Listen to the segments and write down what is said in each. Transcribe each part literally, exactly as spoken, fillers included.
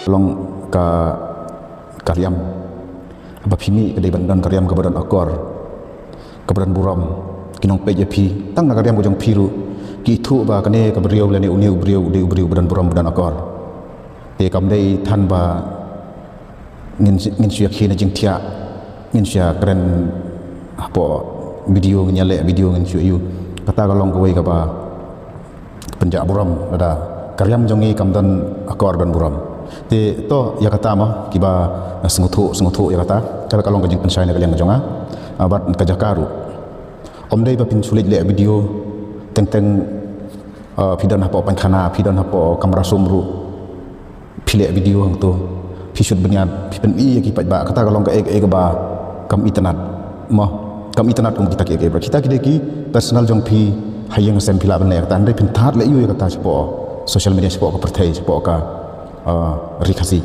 Ka long ka, ka riam. Ba phi mih ka dei ban don ka riam kaba don akor, kaba don burom. Ki nongpeit ïa phi tang na ka riam ka jong phi ruh ki ithuh ba kane ka briew lane une u briew u dei u briew ba don burom ba don akor. Te kam dei than ba ngin, ngin shu ïa khie na jingthiah, ngin shu ïa kren hapoh video, ngin ïa leh video, ngin shu ïa. Kata ka long kawei kaba pynjah burom, lada ka riam jong ngi kam don akor don burom. Te to ïa kata mo kiba sngewthuh, sngewthuh ïa kata. Ka long ka jingpynshai na ka liang jong nga. Ah, bad ka jaka ruh. Ym dei ba phin shu leit leh video teng teng, ah, phi don hapoh painkhana, phi don hapoh kamra sum ruh. Phi leh video hangto, phi shoot bniat, phi pyni ïa ki paidbah, kata ka long kaei kaei kaba kam itynnad. Mo, kam itynnad kum kita kiei kiei. Kita ki dei ki personal jong phi, ha ïing ha sem phi lah ban leh kata, hynrei phin thad leh ïa kata shapoh social media, shapoh ka pyrthei, shapoh ka, ah, ri Khasi.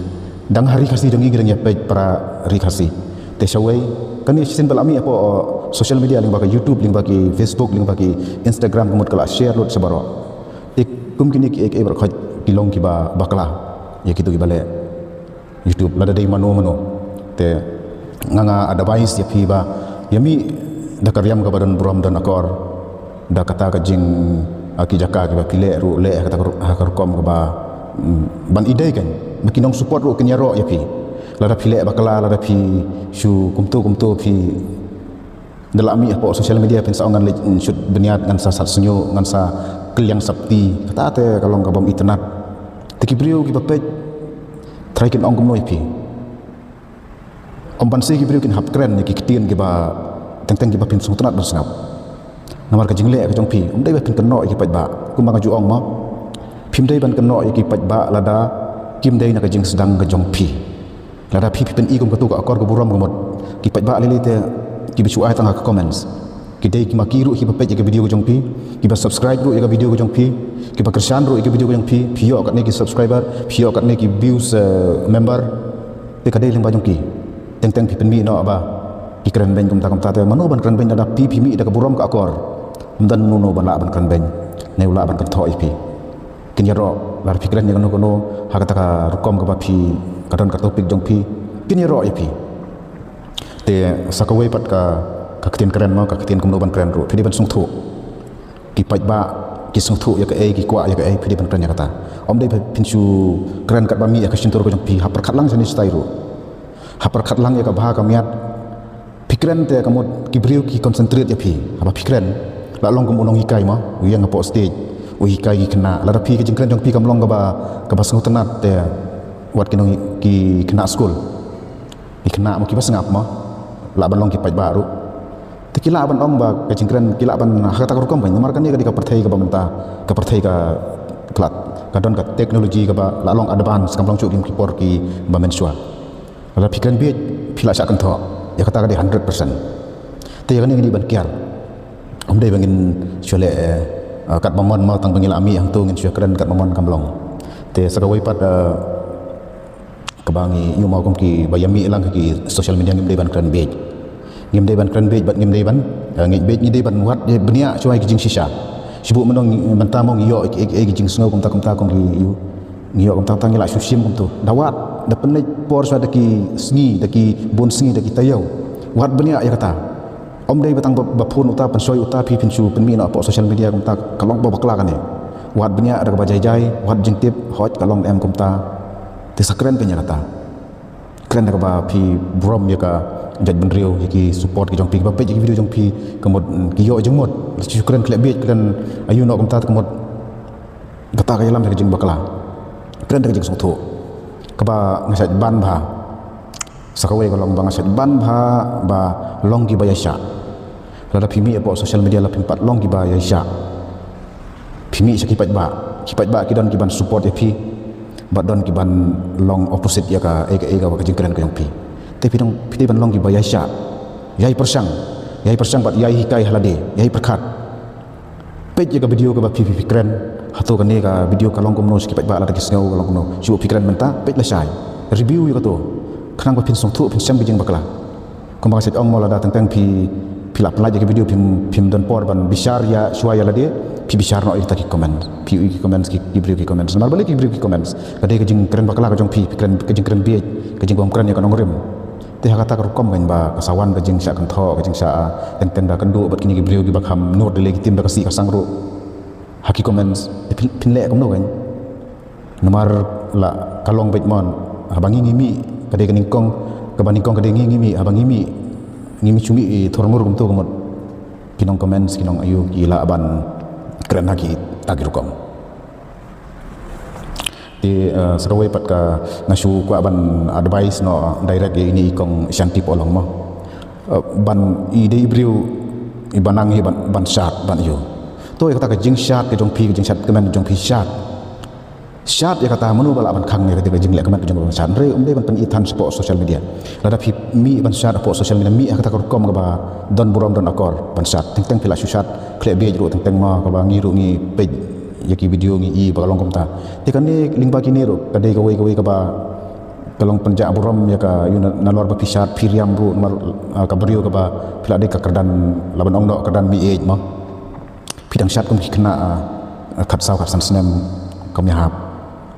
Dang ha ri Khasi jong ngi ngi dang ïa peit para ri Khasi. Te shawei kane shisien ba la mih hapoh, ah, social media, lyngba ka YouTube, lyngba ki Facebook, lyngba ki Instagram, ka mut ka la share lut sha baroh. Te kum kine kiei kiei baroh khoit ki long kiba bakla ïa kito kiba leh YouTube, lada dei mano mano. Te nga, nga advice ïa phi ba ïa mih da ka riam kaba don burom don akor, da kata ka jing, ah, ki jaka kiba phi leh ruh leh ha kata ka ru-, ha ka rukom kaba, mm, ban ïadei kan ba ki nong support ruh kin ïaroh ïa phi. Lada phi leh bakla, lada phi shu kumto kumto phi da la mih hapoh social media phin sa ong ngan leit, mm, shoot bniat, ngan sa sat sngew, ngan sa kylliang sopti. Kata te ka long kabym itynnad. Te ki briew kiba peit, trai kin ong kumno ïa phi. Ym ban shu ki briew kin hap kren ïa ki ktien kiba teng teng kiba phin sngewtynnad ban sngap. Namar ka jingleh ka jong phi ym dei ba phin kynnoh ïa ki paidbah, kumba nga ju ong mo. Phim dei ban kynnoh ïa ki paidbah lada kim dei na ka jingsdang ka jong phi. Lada phi, phi pyni kum katu ka akor ka burom ka mut, ki paidbah lei lei te kiba shu ai tang ha ka comments. Ki dei ki ma ki ruh kiba peit ïa ka video ka jong phi, kiba subscribe ruh ïa ka video ka jong phi, kiba kyrshan ruh ïa ka video ka jong phi, phi ïoh katne ki subscriber, phi ïoh katne ki views, eh, member. Te ka dei lyngba jong ki. Teng teng phi pynmih noh ba ki kren beiñ kumta kumta, te mano ban kren beiñ lada phi, phi mih da ka burom ka akor. Ym don uno uno ban lah ban kren beiñ ne u lah ban kynthoh ïa phi. Kin ïaroh lada phi kren ïa kano kano ha kata ka rukom kaba phi, ka don ka topic jong phi, kin ïaroh ïa phi. Te sa kawei pat ka, ka ktien kren mo, ka ktien kumno ban kren ruh, phi dei ban sngewthuh. Ki paidbah ki sngewthuh ïa kaei, ki kwah ïa kaei, phi dei ban kren ïa kata. Ym dei phin shu kren katba mih ïa ka shyntur ka jong phi, ha pyrkhat lang shane shatai ruh. Ha pyrkhat lang ïa ka bha ka miat. Phi kren te ka mut ki briew ki concentrate ïa phi. Haba phi kren, la long kum u nonghikai mo, u ïeng hapoh stage, u hikai ki khynnah. Lada phi ka jingkren jong phi kam long kaba, kaba sngewtynnad te wat ki nong, ki khynnah skul, ki khynnah mo kiba sngap mo, lah ban long ki paidbah ruh. Te ki lah ban ong ba ka jingkren, ki lah ban ha kata ka rukom beiñ. Namar kane ka dei ka pyrthei kaba mynta, ka pyrthei ka, ka la, ka don ka technology kaba la long advance, kam long shuh kim ki por kiba mynshuwa. Lada phi kren bieit, phi lah shah kynthoh. Ïa kata ka dei hundred percent. Te ïa kane ngi dei ban kiar. Ym dei ba ngin shu leh, eh, katba mon mo, tang ba ngi la mih hangto ngin shu kren katba mon, kam long. Te sa kawei pat, eh, kaba ngi ïoh mo kum kiba ïa mih lang ha ki social media, ngim dei ban kren bieit. Ngim dei ban kren bieit bad ngim dei ban, eh, ngeit bieit, ngi dei ban wad, eh, bniah shuwa ïa ki jingshisha. Shu buh mynno ngi, mynta mo ngi ïoh ïa ki, ïa ki, ïa ki jingsngew kumta kumta kum ki ïoh. Ngi ïoh kumta kumta ngi lah shu shim kumto. Da wad, da pynleit por shuwa da ki sngi, da ki bun sngi, da ki taïew. Wad bniah ïa kata. Ym dei ba tang ba, ba phone uta, pynshoi uta, phi phin shu pynmih noh hapoh social media kumta, ka long ba bakla kane. Wad bniah da kaba jai jai, wad jingtip, hooid ka long em kumta. Te sa kren phin ïa kata. Kren da kaba phi burom ïa ka jaitbynriew, ïa ki support ki jong phi, kiba peit ïa ki video jong phi, ka mut, mm, ki ïoh jingmut. Lada shu kren khlem bieit, kren aiu noh kumta te ka mut kata ka ïalam ïa ka jingbakla. Kren da ka jingsngewthuh. Kaba nga shait ban bha. Sa kawei ka long ba nga shait ban bha ba long kiba ïaishah. Lada phi mih hapoh social media la phin pat long kiba ïaishah. Phi mih sha ki paidbah. Ki paidbah ki don kiban support ïa phi. Bad don kiban long opposite ïa kaei kaei kaba ka jingkren ka jong phi. Te phi dang, phi dei ban long kiba ïaishah. Ïai pyrshang. Ïai pyrshang bad ïai hikai ha lade. Ïai pyrkhat. Peit ïa ka video kaba phi, phi, phi kren. Hato kane ka video ka long kumno, sha ki paidbah lada ki sngew ka long kumno. Shu phi kren mynta, peit lashai. Review ïa kato. Khnang ba phin sngewthuh, phin shem ka jingbakla. Kumba nga shait ong mo, lada teng teng phi, Phi la pynlait ïa ki video, phim, phim don por ban bishar ïa shuwa ïa lade, phi bishar noh ïa kita ki comment. Phi ïohi ki comments, ki, ki briew ki comments. Namar balei ki briew ki comments? Ka dei ka jingkren bakla ka jong phi, phi kren, ka jingkren bieit, ka jingbymkren ïa ka nongrim. Te ha kata ka rukom kan ba ka sa wan ka jingshah kynthoh, ka jingshah, ah, teng teng da kynduh bad kine ki briew kiba kham nud da lei ki tim da ka sih ka sang ruh ha ki comments. Te phin, phin leh kumno kan? Namar la ka long beit mon, haba ngi ngi mih, ka dei ka nyngkong, kaba nyngkong ka dei ngi ngi mih, haba ngi mih, ngi mih shu mih i thormur kumto ka mut. Ki nong comments, ki nong aiu ki lah ban kren ha ki, ha ki rukom. Te, eh, sa kawei pat ka nga shu kwah ban advice noh direct ïa ine i kong Shanti Pohlong mo. Eh, ban i dei i briew iba nang hi ban, ban shad, ban aiu. To ïa kata ka jingshad ka jong phi, ka jingshad kmen ka jong phi, shad. Shad ïa kata, mano ba lah ban khang ïa kata ka jingleh kmen ka jong phi ban shad. Hynrei ym dei ban pyni than shapoh social media. Lada phi mih ban shad hapoh social media, mih ha kata ka rukom kaba don burom don akor ban shad. Teng teng phi lah shu shad khleh bieit ruh, teng teng mo, kaba ngi ruh ngi peit ïa ki video ngi i ba ka long kumta. Te kane lyngba kine ruh ka dei kawei kawei kaba ka long pynjah burom ïa ka, ïa u na, nalor ba phi shad, phi riam ruh namar, ah, ka briew kaba phi lah dei ka kyrdan, lah ban ong noh kyrdan mih ïeit mo. Phi dang shad kum ki khynnah, ah, khatsaw khatsan snem, kam ïahap.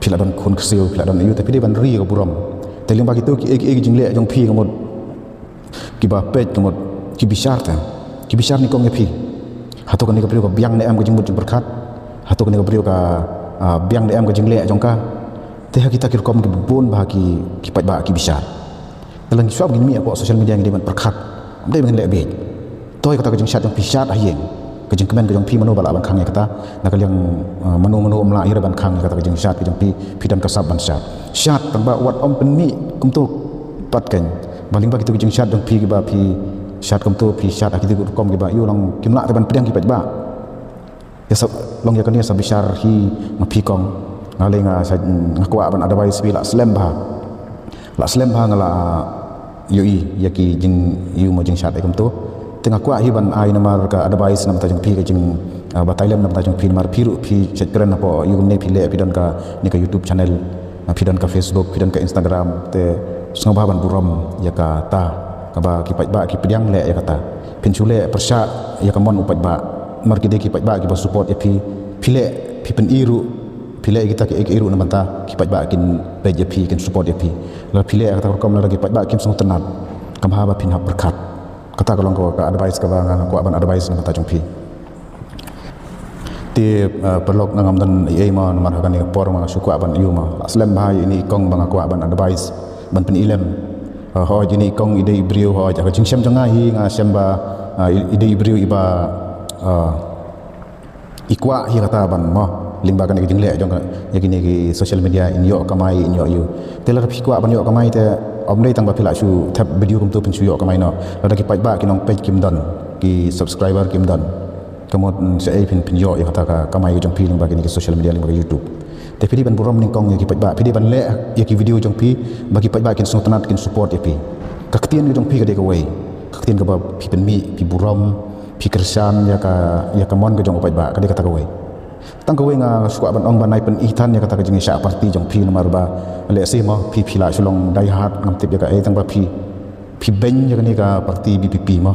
Phi lah don khun ksiew, phi lah don aiu, te phi dei ban ri ïa ka burom. Te lyngba kito kiei kiei ki jingleh jong phi ka mut, kiba peit ka mut, ki bishar te, ki bishar nyngkong ïa phi. Hato kane ka briew ka biang ne em ka jingmut jingpyrkhat? Hato kane ka briew ka, ah, biang ne em ka jingleh jong ka? Te ha kita ki rukom kiba bun bha ki, ki paidbah ki bishar. Te lada ngi shu ap ngin mih hapoh social media ngi dei ban pyrkhat. Ym dei ban leh bieit. To ïa kata ka jingshad jong phi, shad ha ïing. Ka jingkmen ka jong phi, mano ba lah ban khang ïa kata. Na ka liang, eh, mano mano ym lah hi ruh ban khang ïa kata ka jingshad ka jong phi, phi don ka sap ban shad. Shad tang ba wat ym pynmih kumto pat kan. Ba lyngba kito ki jingshad jong phi kiba phi shad kumto, phi shad ha kito ki rukom kiba ïoh long kim lah te ban pdiang ki paidbah. Ïa sa, long ïa kane sa bishar hi ma phi kong. Nga lei nga sa, nga kwah ban advice phi, lah slem bha. Lah slem bha nga la ïohi ïa ki jing, ïohi mo, jingshad ïa kumto. Te nga kwah hi ban ai namar ka advice na bynta jong phi, ka jing, ah, batai lem na bynta jong phi, namar phi ruh phi shait kren hapoh, ïohi kumne phi leh, phi don kane ka YouTube channel. Phi don ka Facebook, phi don ka Instagram, te sngewbha ban burom ïa kata, kaba ki paidbah ki pdiang leh ïa kata. Phin shu leh pyrshah ïa ka mon u paidbah. Namar ki dei ki paidbah kiba support ïa phi. Phi leh, phi pyni ruh, phi leh ïa kita kiei kiei ruh na bynta ki paidbah kin peit ïa phi, kin support ïa phi. Lada phi leh ïa kata ka rukom, lada ki paidbah kim sngewtynnat, kam bha ba phin hap pyrkhat. Kata ka long ka, ka advice kaba nga kwah ban advice na bynta jong phi. Te, eh, paralok, nga ngam don ei ei mo, namar ha kane ka por ma nga shu kwah ban ïoh mo. Lah slem bha ïa ine i kong ba nga kwah ban advice, ban pyni lem. Eh, hooid ine i kong i dei i briew, hooid ha ka jingshem jong nga hi nga shem ba, eh, i, i dei i briew iba, eh, i kwah hi kata ban mo, lyngba kane ka jingleh jong ka, ïa kine ki social media, in ïoh kamai, in ïoh ïoh. Te lada phi kwah ban ïoh kamai te ym dei tang ba phi lah shu thep video kumto phin shu ïoh kamai noh. Lada ki paidbah ki nongpeit kim don, ki subscriber kim don, ka mut, mm, shaei phin, phin ïoh ïa kata ka kamai ka jong phi lyngba kine ki social media, lyngba ka YouTube. Te phi dei ban burom nyngkong ïa ki paidbah, phi dei ban leh ïa ki video jong phi ba ki paidbah kin sngewtynnat, kin support ïa phi. Ka ktien ka jong phi ka dei kawei, ka ktien kaba phi pynmih, phi burom, phi kyrshan ïa ka, ïa ka mon ka jong u paidbah, ka dei kata kawei. Tang kawei nga shu kwah ban ong ba nai pyni than ïa kata ka jingïashah party jong phi, namar ba lehse mo phi, phi lah shu long die hard, ngam tip ïa kaei, tang ba phi phi beiñ ïa kane ka party B P P mo.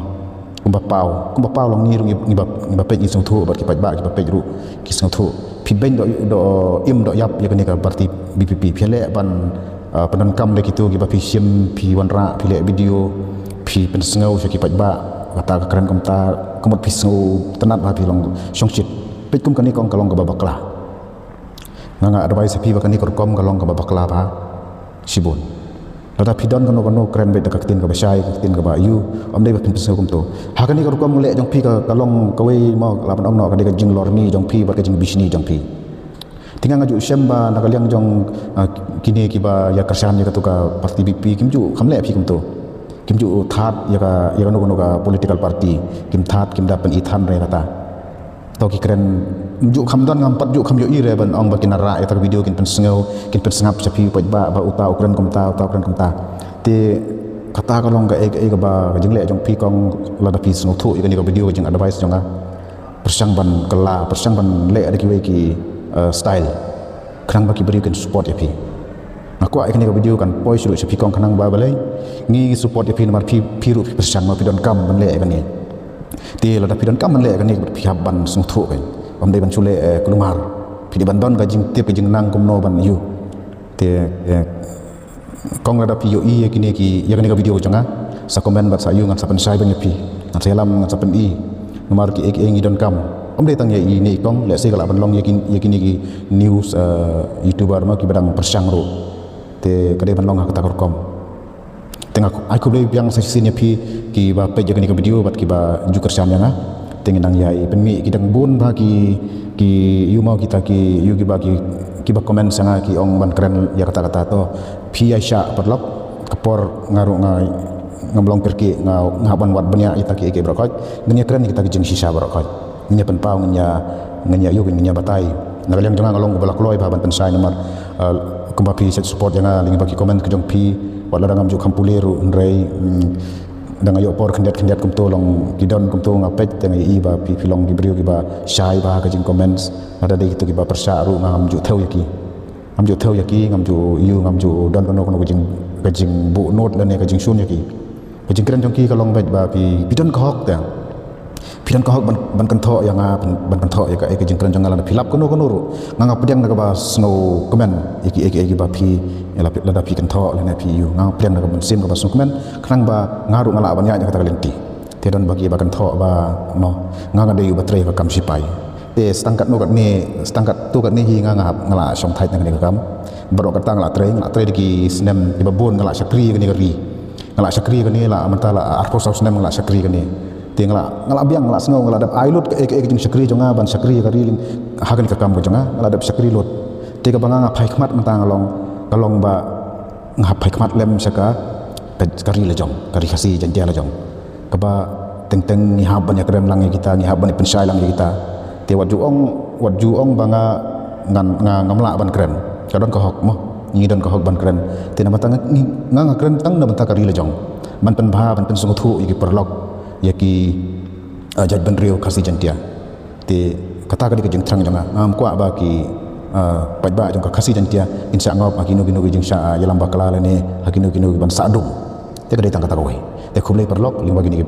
Kumba paw, kumba paw long ngi ruh ngi, ngi ba, ngi ba peit ngi sngewthuh, bad ki paidbah ki ba peit ruh ki sngewthuh. Phi beiñ doh, doh im doh ïap ïa kane ka party B P P. Phi leh ban, ah, pyndonkam da kito kiba phi shim, phi wanrah, phi leh video, phi pynsngew sha ki paidbah, kata ka kren kumta, ka mut phi sngewtynnat ba phi long shongshit. Peit kum kane kong ka long kaba bakla. Nga, nga advice ïa phi ba kane ka rukom ka long kaba bakla bha shibun. Lada phi don kano kano, kren beit da ka ktien kaba shai, ka ktien kaba aiu, ym dei ba phin pynsngew kumto. Ha kane ka rukom leh jong phi ka, ka long kawei mo, lah ban ong noh ka dei ka jinglorni jong phi bad ka jingbishni jong phi. Te nga, nga ju shem ba na ka liang jong, ah, kine kiba ïa kyrshan ïa kato ka party B P P, kim ju kham leh phi kumto. Kim ju thad ïa ka, ïa kano kano ka political party, kim thad, kim da pyni than re kata. To ki kren, ju kham don, ngam pat ju kham ïohi re ban ong ba kin wanrah ïa kata ka video, kin pynsngew, kin pynsngap sha phi u paidbah ba uta u kren kumta, uta u kren kumta. Te kata ka long kaei kaei kaba, ka jingleh jong phi kong, lada phi sngewthuh ïa kane ka video, ka jing advice jong nga, pyrshang ban kylla, pyrshang ban leh da kiwei ki, eh, style, khnang ba ki briew kin support ïa phi. Nga kwah ïa kane ka video kan poi shuh sha phi kong, khnang ba balei ngi, ngi support ïa phi, namar phi, phi ruh phi pyrshang, ma phi donkam ban leh ïa kane. Te lada phi donkam ban leh kane, phi hap ban sngewthuh kein. Ym dei ban shu leh, eh, kulmar. Phi dei ban don ka jingtip, ka jingnang kumno ban ïoh. Te, eh, kong, lada phi ïohi ïa kine ki, ïa kane ka video ka jong nga, sa comment bad sa ïoh, ngan sa pynshai ban ïa phi. Ngan sa ïalam, ngan sa pyni. Namar ki, eh, eh, ngi donkam. Ym dei tang ïa ine i kong, lehse ka lah ban long ïa ki, ïa kine ki news, eh, YouTuber mo kiba dang pyrshang ruh. Te ka dei ban long ha kata ka rukom. Te nga ai khublei biang sa shisien ïa phi kiba peit ïa kane ka video bad kiba ju kyrshan ïa nga. Te ngi nang ïai pynmih, ki dang bun bha ki, ki ïoh mo kita ki ïoh kiba ki, kiba comment sha nga, ki ong ban kren ïa kata kata. To phi ïai shah paralok, ka por nga ruh nga, ngam long kyrkieh, nga, nga hap ban wad bniah ïa kita ki, ki baroh khoit. Ngin ïa kren ïa kita ki jingshisha baroh khoit. Ngin ïa pynpaw, ngin ïa, ngin ïa ïoh, ngin ïa batai. Na ka liang jong nga, nga long uba la kloi bha ban pynshai namar, eh, kumba phi sa support ïa nga lyngba ki comment ka jong phi, wat lada ngam ju kham pule ruh, hynrei, mm, da nga ïoh por khyndiat khyndiat kumto, long ki don kumto nga peit, te nga ïohi ba phi, phi long ki briew kiba shai bha ka jingcomments. Lada dei kito kiba pyrshah ruh ngam ju thew ïa ki. Ngam ju thew ïa ki, ngam ju ïoh, ngam ju don kano kano ka jing, ka jingbuh nud lane ka jingshun ïa ki. Ka jingkren jong ki ka long beit ba phi, phi don ka hok te. Phi don ka hok ban, ban kynthoh ïa nga, ban, ban kynthoh ïa ka, ïa ka jingkren jong nga, lada phi lap kano kano ruh. Nga, nga pdiang da kaba sngewkmen ïa ki, ïa ki, ïa kiba phi, ïa la, lada phi kynthoh lane phi ïoh. Nga pdiang da kaba mynsiem kaba sngewkmen, khnang ba nga ruh nga lah ban ïaid ïa kata ka lynti. Te don ba kiba kynthoh ba, mo, nga, nga dei uba trei ka kam sipai. Te sa tang katno katne, sa tang katto katne hi nga, nga hap, nga la shong thait na kane ka kam. Baroh kata nga la trei, nga la trei da ki snem kiba bun, nga la shakri kane ka ri. Nga la shakri kane la mynta la arphew saw snem nga la shakri kane. Te nga la, nga la biang, nga la sngew, nga la dep ai lut ka, ka, ka jingshakri jong nga ban shakri ka ri, ha kane ka kam ka jong nga, nga la dep shakri lut. Te kaba nga, nga phai khmat mynta nga long, ka long ba nga hap phai khmat lem sha ka, ka, ka ri la jong, ka ri Khasi Jaiñtia la jong. Kaba teng teng ngi hap ban ïakren lang ïa kita, ngi hap ban ïapynshai lang ïa kita. Te wat ju ong, wat ju ong ba nga, ngan, nga, ngam lah ban kren. Ka don ka hok mo, ngi don ka hok ban kren. Te namar kata nga, ngi, nga, nga kren tang namar kata ka ri la jong. Ban pynbha, ban pynsngewthuh ïa ki paralok, ïa ki, eh, jaitbynriew Khasi Jaiñtia. Te kata ka dei ka jingthrang jong nga. Ngam kwah ba ki, ah, paidbah jong ka Khasi Jaiñtia kin shah ngop ha kino kino ki jingshah, ah, ïalam bakla lane ha kino kino ki ban sah dum. Te ka dei tang kata kawei. Te khublei paralok lyngba kine ki